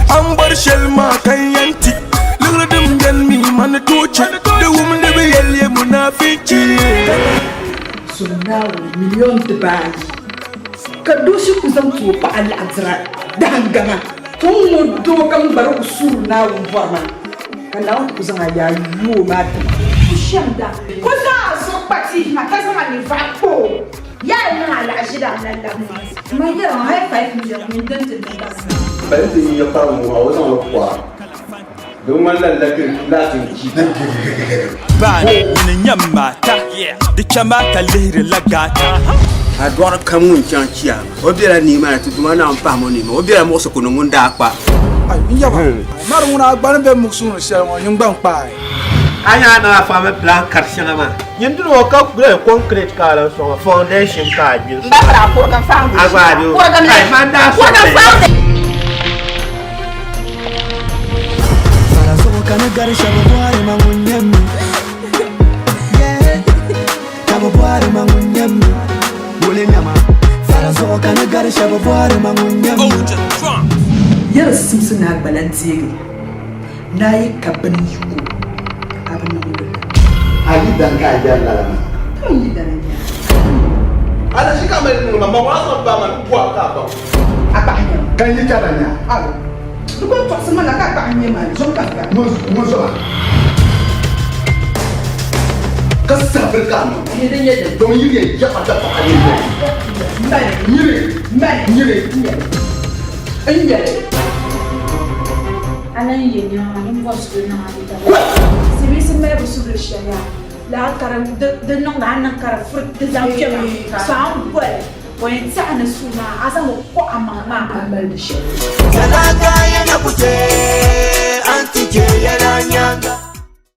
A ni bɔri shɛli maa ka n yɛn ti. Liɣiri din beni mi ma ni tooi chɛ. Di wumdi bi yɛli ye munaafichi. Zom Naawuni miliyon dibaayi ka dooshi ku zaŋ ti o paɣa laɣidira dahingaŋa. Ti ni ŋɔ doo kam gba di ku suuri Naawuni bɔri maa, ka Naawuni ti ku zaŋ a yaa yu o maa ti ma. Ku shɛm da. Ku zaŋ a zuɣu kpa tihi maa, ka zaŋ a ninvuɣa kpa o. Yaa yi niŋ alahiʒida n lan labi ma. Man yɛra ŋɔ hali 5 million mini din ti niŋ ba zaa. Pali ti nya kparim ŋɔ maa, o zaŋ li kɔra. Di ŋmanila latin jita. Baan, nyini n-nyɛ m maata, di chɛ ma ka lihiri la gaata. A dɔɣiri kam ŋun chaŋ chia, o bela nii maa ni, ti Duuma Naawuni pahim o nii maa, o bela muɣisigu ni ŋun daa kpa. Ai, n yaba, mari ŋuna a gba ni be muɣisigu ni shɛli ŋɔ, nyin gba n-kpaai. A nya a ni a faami plan kari shɛŋa maa. Nyin dini ŋɔ ka gbiri concrete ka a lan sɔŋ foundation ka a gbi N ba fara a kurigim foundation. A gba a bi o. Kurigim Ai, man daa sɔŋ Kurigim li. foundation. Fara zuɣu ka ni gari shɛba bɔhiri ma ŋun nyɛ mi. Yeah. Ka bɛ bɔhiri ma ŋun nyɛ mi. Wuli nyama. Fara zuɣu ka ni gari shɛba bɔhiri ma ŋun nyɛ mi. Yɛri simsi ni a gbala n-deegi ni a yi ka bini yiko a bi niŋ li. A yi dan ka a yɛri lala maa. Ka n yi dana nya a. Alashi ka a mali niŋ ma, ma ŋɔ a zaŋ ba ma ni bɔhi ka a baŋ. A kpahi nya ma. Ka n yi ka ba nya. Alo. Di ko tɔɣisi ma la ka a kpahi nya ma, zom ka n gari. Ŋun zo ma. Ka sabiri ka a niŋ. Ni din nyɛ dini. Domin yi ni yɛn yaɣi a dapaɣa ni yɛli. Mali. Nyini. Mali. Nyini. N yɛli. N yɛli. A lan ye nɛma din bɔbisigu niŋ a liiga maa. Silimiinsi mali bɛ suhuri shɛli yaa lala ka di niŋdi a ni niŋ ka di furi di zaŋ kpe maa so a ni boli o yɛn tɛhi ni suu maa a zaŋmi kɔh a maŋ maa. A mali di shɛli. Talaka.